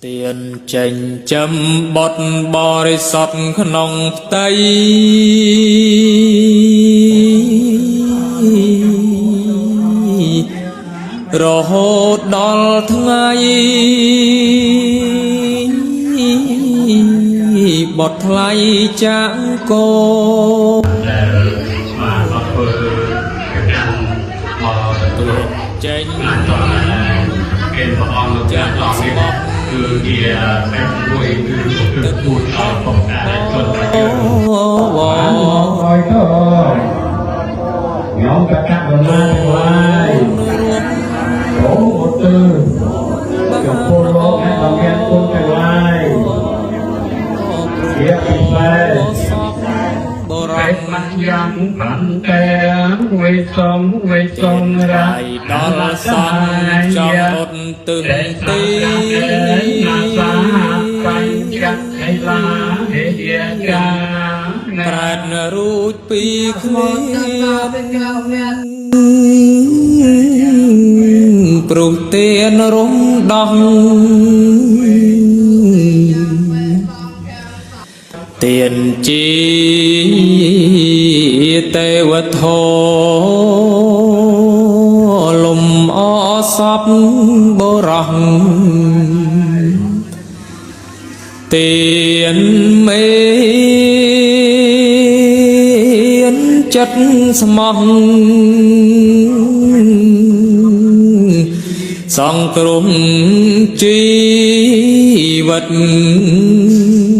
ទៀនចេញចំបុតបរិសុទ្ធក្នុងផ្ទៃរហូតដល់ថ្ងៃបុតថ្លៃចាក់កោ ដែលបាទមកធ្វើកម្មមកទទួល ចេញ បានតគេព្រះអង្គលោកចាស់អង្គនេះគឺជាពេទ្យមួយគឺគឺគួរដល់បងការជនរបស់យើង វ អយទៅញោមកកបណ្ណាទាំងឡាយអូអត់ទៅចំពោះលោកអ្នកបងអ្នកគុណទាំងឡាយជាពិសេស បរ ពេ ម ទ្យមិនយ៉ាងបានតែវេសំវេសំរា ៃដល់សង្ឃចំអត់ទឹង ទេ ទី ណាសាបញ្ចខៃឡាហេយាកា ប្រែតរួចពីគ្នាព្រោះទានរំដោះទានជាទេវធលំអសពបុរសទានមានចិត្តស្មោះសង្គ្រោះជីវិត។